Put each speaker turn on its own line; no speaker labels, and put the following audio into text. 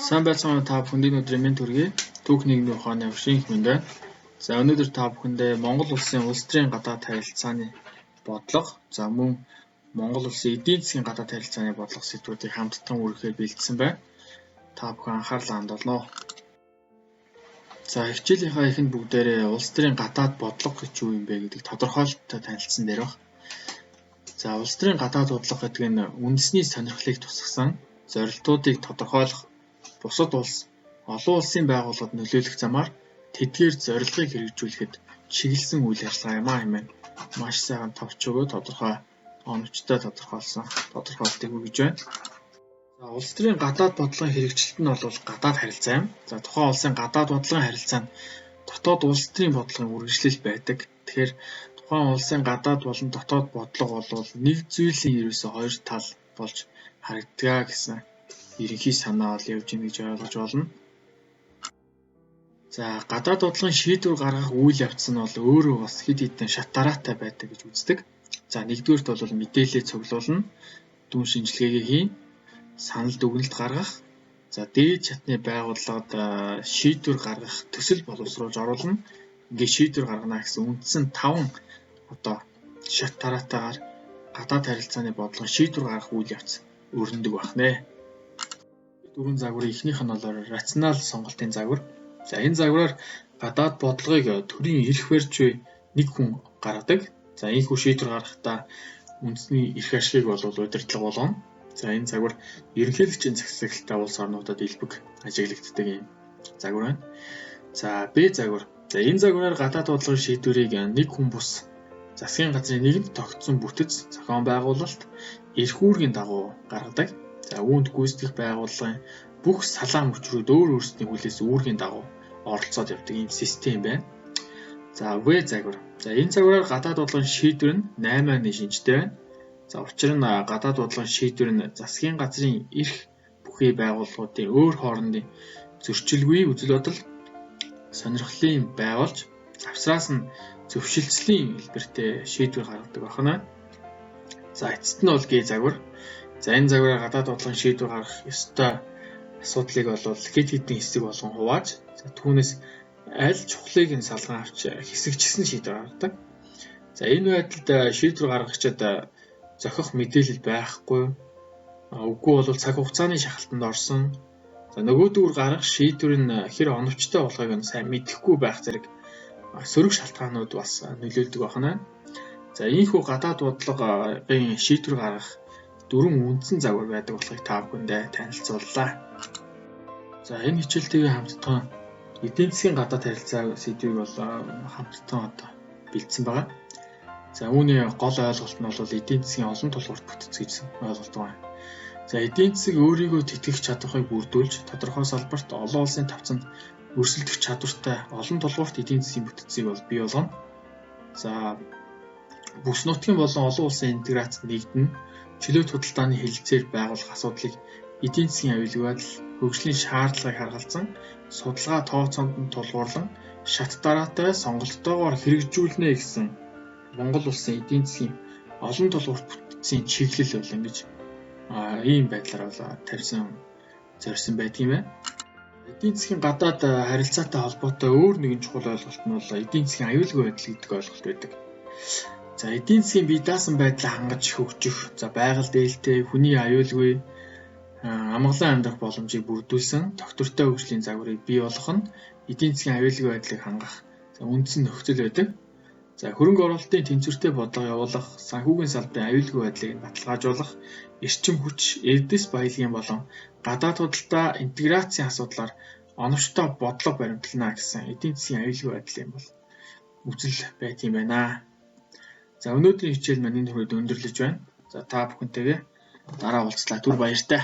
Сайн байцгаана уу, та бүхэнд энэ өдрийн мэнд хүргэе. Түүх нийгмийн ухааны уршийн их мэнд байна. За, өнөөдөр та бүхэндээ Монгол улсын улс төрийн гадаад харилцааны бодлого, за мөн Монгол улсын эдийн засгийн гадаад харилцааны бодлого сэдвүүдийг хамтдаа өргөхөөр бэлдсэн байна. Та бүхэн анхаарлаа хандуулна. За, хичээлийнхаа эхэнд бүгдээрээ улс төрийн гадаад бодлого гэж юу юм бэ гэдэг тодорхойлолттой танилцсан дээр баг. За, улс төрийн гадаад бодлого гэдэг нь үндэсний сонирхлыг тусгасан зорилтуудыг тодорхойлох, бусад улс, олон улсын байгууллагад нөлөөлөх замаар тэдгээр зорилгыг хэрэгжүүлэхэд чиглэсэн үйл ажиллагаа юм аа хэмээн маш сайхан товч өгөө тодорхой оновчтой тодорхойлсон тодорхойлолтыг өгж байна. За, улс төрийн гадаад бодлогын хэрэгжилт нь бол гадаад харилцаа юм. За, тухайн улсын гадаад бодлогын харилцаа нь дотоод улс төрийн бодлогын үргэлжлэл байдаг. Тэгэхээр тухайн улсын гадаад болон дотоод бодлого бол нэг зүйлийн ерөөсөө хоёр тал болж харагддаг гэсэн ерөнхий санаа бол явж гин гэж ойлгож байна. За, гадаад бодлогын шийдвэр гаргах үйл явц нь бол өөрөө бас хэд хэдэн шат дараатай байдаг гэж үздэг. За, нэгдүгээрт бол мэдээлэлээ цуглуулна, дүн шинжилгээгээ хийн, санал дүгнэлт гаргах, за дээд шатны байгууллагад шийдвэр гаргах төсөл боловсруулж оруулна. Ингээд шийдвэр гаргана гэсэн үндсэн 5 одоо шат дараатайгаар гадаад харилцааны бодлогын шийдвэр гаргах үйл явц өрнөдөг байх нэ. Дөрвөн загварын эхнийх нь бол рационал сонголтын загвар. За, энэ загвараар гадаад бодлогыг төрийн эрх барьж буй нэг хүн гаргадаг. За, ийхүү шийдвэр гаргахдаа үндэсний эрх ашигыг бол удирдлага болгоно. За, энэ загвар ерөнхийлөгчийн засаглалтай улс орнуудад элбэг ажиглагддаг юм загвар байна. За, Б загвар. За, энэ загвараар гадаад бодлогын шийдвэрийг нэг хүн бус засгийн газрын нэгэнт тогтсон бүтэц, зохион байгуулалт, эрх үүргийн дагуу гаргадаг. За, үүнд гүйцэтгэх байгууллагын бүх салаа мөчрүүд өөр өөрсдийн хүлээс үүргийн дагуу оролцоод явдаг ийм систем байна. За, В загвар. За, энэ загвараар гадаад бодлогын шийдвэр нь 8-ны шинжтэй байна. За, учир нь гадаад бодлогын шийдвэр нь засгийн газрын эрх бүхий байгууллагуудын өөр хоорондын зөрчилгүй үзэл бодол сонирхлын байгуулж завсраас нь зөвшилцлийн хэлбэртэй шийдвэр гаргадаг байна. За, эцэст нь бол Г загвар. За, энэ загвараар гадаад бодлогын шийдвэр гаргах ёстой асуудлыг бол хэд хэдэн хэсэг болгон хувааж, за түүнээс аль чухлыг нь салган авч хэсэгчсэн шийдвэр гаргадаг. За, энэ байдалд шийдвэр гаргагчид зохих мэдээлэл байхгүй. Үгүй бол цаг хугацааны шахалтанд орсон. За, нөгөөдүүр гаргах шийдвэр нь хэр оновчтой болохыг нь сайн мэдэхгүй байх зэрэг сөрөг шалтгаанууд бас нөлөөлдөг байна. За, ийхүү гадаад бодлогын шийдвэр гаргах дөрвөн үндсэн загвар байдаг болохыг та бүхэндээ танилцууллаа. За, энэ хичээлтэйгээ хамтдаа эдийн засгийн гадаад харилцаа сэдвийг бол хамтдаа одоо бэлдсэн байгаа. За, үүний гол ойлголт нь бол эдийн засгийн олон тулгуурт бүтэц гэж ойлголт байна. За, эдийн засаг өөрийгөө тэтгэх чадварыг бүрдүүлж тодорхой салбарт олон улсын тавцанд өрсөлдөх чадвартай олон тулгуурт эдийн засгийн бүтцийг бол бий болгоно. За, бүс нутгийн болон олон улсын интеграц нэгдэнэ. Чөлөөт худалдааны хэлэлцээр байгуулах асуудлыг эдийн засгийн аюулгүй байдал, хөгжлийн шаардлагыг харгалзан судалгаа тооцоонд нь тулгуурлан шат дараатай сонголттойгоор хэрэгжүүлнэ гэсэн Монгол улсын эдийн засгийн олон тулгуурт бүтцийн чиглэл бол ингэж ийм байдлаар бол тавьсан зорьсон байдаг юм байна. Эдийн засгийн гадаад харилцаатай холбоотой өөр нэгэн чухал ойлголт нь бол эдийн засгийн аюулгүй байдал гэдэг ойлголт байдаг. За, эдийн засгийн бие даасан байдлаа хангаж хөгжих, за байгаль дээлтэй, хүний аюулгүй амгалан амьдрах боломжийг бүрдүүлсэн тогтвортой хөгжлийн загварыг бий болгох нь эдийн засгийн аюулгүй байдлыг хангах за үндсэн нөхцөл байдаг. За, хөрөнгө оруулалтын тэнцвэртэй бодлого явуулах, санхүүгийн салбарын аюулгүй байдлыг баталгаажуулах, эрчим хүч, эрдэс баялагын болон гадаад худалдаа интеграцийн асуудлаар оновчтой бодлого баримтлана гэсэн эдийн засгийн аюулгүй байдлын бол үзэл байдаг юм байна. За, өнөөдрийн хичээл маань энэ хүрээд өндөрлөж байна. За, та бүхэнтэйгээ дараа уулзлаа. Түр баяртай.